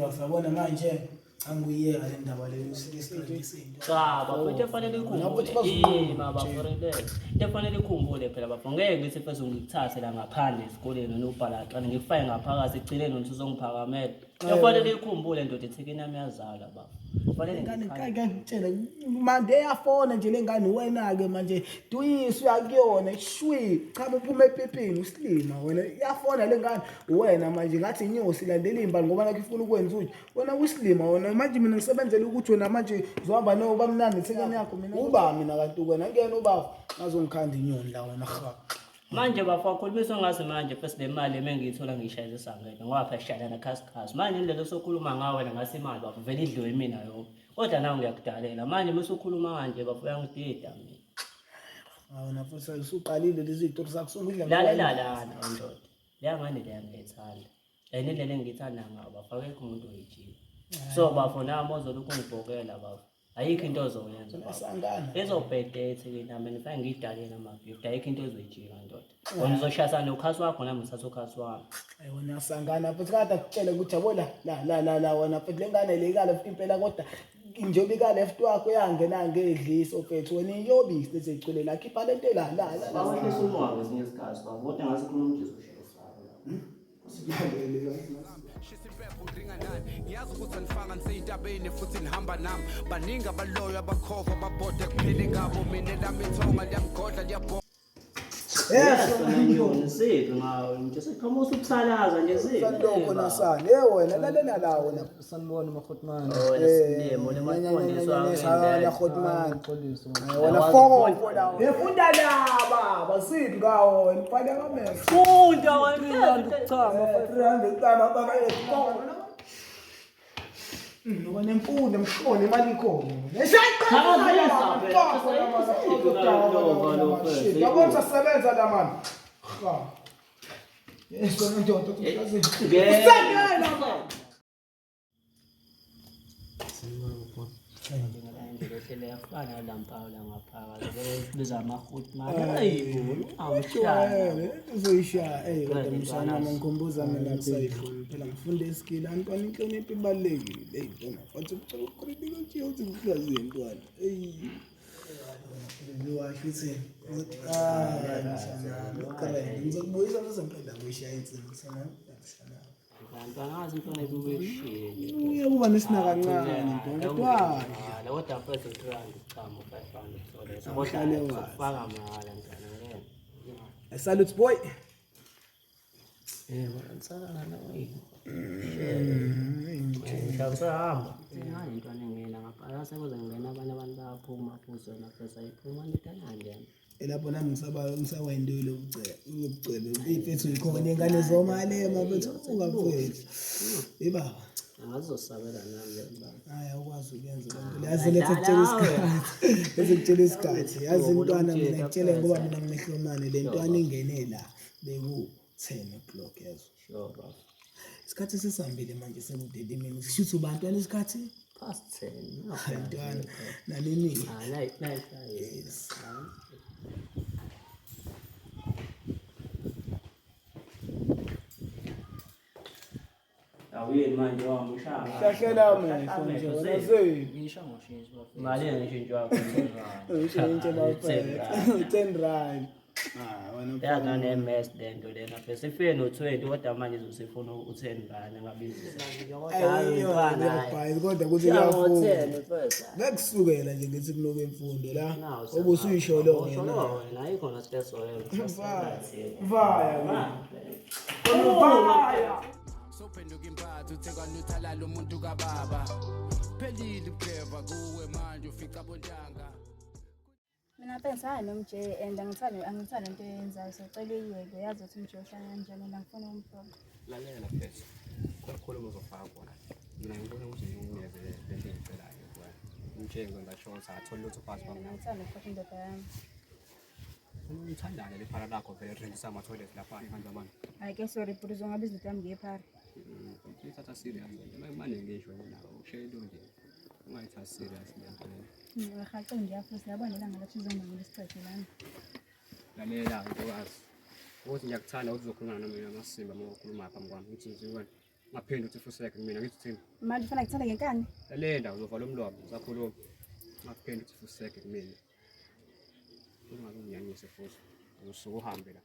Bafabona manje anguyiyeka le ndaba leyo isinto. Cha bafo, into efanele Lapho ikhumbule. ukuthi bazonquma Eh baba, nje. for relax. Into efanele ikhumbule phela bafo, ngeke ngithi mfethu ngikuthathe la ngaphandle esikoleni nobhala qala ngikufake ngaphakathi ekugcineni wena usuzongiphakamela. Into efanele ikhumbule ndoda, ethekeni yami yazalwa bafo. Kufanele Ngane ngikhale. ngeke ngitshele manje eyafona nje lengane wena ke manje duyisa uyakuyona shwi cha uphuma epipini usilima wena. Iyafona lengane wena manje, ngathi inyosi ilandela imbali ngoba nakho ifuna ukwenza uthi wena usilima wena. Manje mina ngisebenzela ukuthi wena manje uzohamba no bamnandi ethekeni yakho, mina uba mina kanti wena ngena ubaba ngazongikhanda inyoni la wena ha. Manje bafo, akhulumiswa ngazi manje first, le mali emengiyithola ngiyishayisisa ngedwa ngoba phela sishayelana khasi khasi. Manje indlela osokhuluma ngayo wena ngase imali bafo vele idliwe imina yonke. Kodwa nawe ngiyakudalela. Manje uma usukhuluma kanje bafo, uyangidida mina. Wena futhi usuqalile lezi zitori zakho songidla. Lalela lana ndoda. Leya ngane leya ngiyayithanda. And indlela engiyithanda ngayo bafo, akekho umuntu oyijika. So bafo, nami ozolokhu ungibhokela bafo. Ayikho into ozoyenza bafo. Sangana. Izobheda ethekeni nami ngifake ngiyidalele amabhifti, ayikho into ezoyijika ndoda. Wena uzoshayisana nokhasi wakho, nami ngithatha ukhasi wami. Ayi wena sangana futhi, kade akutshele ukuthi yabo la la la la la wena futhi le ngane le ika left impela, kodwa njengoba ika left wakho yangena ngedliso mfethu, wena iyobisi lezi ecule la, khipha lento la la la la. Bawehlisa umoya ngesinye isikhathi bafo, kodwa ngase khona umuntu uzoshayisana. Shisa impepho udringa nani, ngiyazi ukuthi anifanga niseyintabeni futhi nihamba nami. Baningi abaloyo abakhova babhode kuphele ngabo, mina lami ithonga liyamgodla liyabhoda. Yes. Wena siphi ngawe nje seqhamuka usukusalaza nje siphi. Lokho nasana eh wena lalela la wena. Sanibona mahotman. Wena silimo le maqondiswa. Sana hotman. Xoliso. Wena foko la efunda la baba, siphi ngawo wena ubhale ngamehlo. Funda wena. Chama. 300 kama baba efoko. Noba nemfundo mshone imali ikhona. Yabona sasebenza la mani. Ha. Yes, wena ndoda usangena man. Indlela yafana lampawu la ngaphakathi biza amahutman. Hayibo, awushaya. Uzoyishaya eh kodwa mshana, ngikhumbuza mina kusayifuni phela ngifunde iskill antwana, inhlonipho ibalulekile. Hey ntwana, wathi ucela ukukritika nje uthi ngihlaziye ntwana. Hey. Liwasho uthi ah mshana, grand ngizokubuyisa ngizompela kuyishaya insimbi mshana mshana. Kanti angazi intwana ebuye. Uye kuba nesina kancane ntwana ntwana. Kodwa mfethu 300 chama 500 thole. Awuhlale Kodwa wazi. faka mahala ntwana ngeke. Salute boy. Eh, ngitsala nawe. Ngiyasahamba. Hayi intwana engena ngapha. Sekuze ngena abanye abantu bayaphuma futhi wena phela ayiphuma ntwana nje. Elapho nami ngisaba ngisawendile ubucebe ubucebe ifethu ikhona ingane zomalema mfethu ungamfethu ibaba. Angazosabela nami le baba. Hayi awukwazi ukuyenza lento le, yazi lethe kutshela isikhathi, lethe kutshela isikhathi, yazi intwana mina ngitshele ngoba mina nginehlomane le ntwana ingene la beku 10 o'clock yazo. Sure baba. Isikhathi sesihambile manje, seku-30 minutes shuthi ubantwana isikhathi. Past 10. Hayi ntwana nanini. Ah, nice nice. Yes. Awuyeni manje wami ushaya. Hlahlela amehlo nje wena zeni. Ngisho ngoshintsho bafethu. Mali ngishintsho wakho. Ushintshe bafethu 10 rand. Ah wena. Yangane-mess le nto lena phela ifike no-20 kodwa manje izosifuna u-10 rand ngabizi. Uyabhayi kodwa ukuthi kuyafunda. Bekusukela nje ngithi kunoke imfundo la obusuyisholo wena. Wena ayikho na-stress wena. Vaya. Vaya. Sophenduka impatho uthekwanuthalala umuntu kababa, phelile ubugeva kuwe manje ufica bontanga. Mina phela ngisana noMJ and angithandi into eyenzayo, so cela uyiyeke. Yazi ukuthi uMJ uhlala kanjani and angifuni ukumphoqa. Lalela mfethu, kakhulu uzofaka kona mina ngibona ukuthi nginikeze lento engicelayo kuwena, umtshele ngizonza sure ukuthi athole lutho phansi kwami. Mina ngithanda ukuphatha indoda yami. Umthandane lephara lakho vele rentisa ama-toilet lapha phandle abantu. Hhayi ke sorry bhuti, uzongabiza indoda yami ngephara. Uyithatha serious lento manje, ngisho nje nawe ushayela nje ungayithathi serious lento le. Ngiyahaqe ngiyafuthi yabona ilanga lathi uzongibangela isiqede lana. Lalela ntokazi, ukuthi ngiyakuthanda ukuthi uzokhuluma nami amasimba uma ukhuluma phambi kwami ngithi nje wena. Ungaphinde uthi fuseke kumina ngithi uthini? Manje ufuna ngithanda ngenkani? Lalela uzovala umlomo usakhuluma. Ungaphinde uthi fuseke kumina. Ungaze unginyanyise futhi. Uzosuka uhambe la.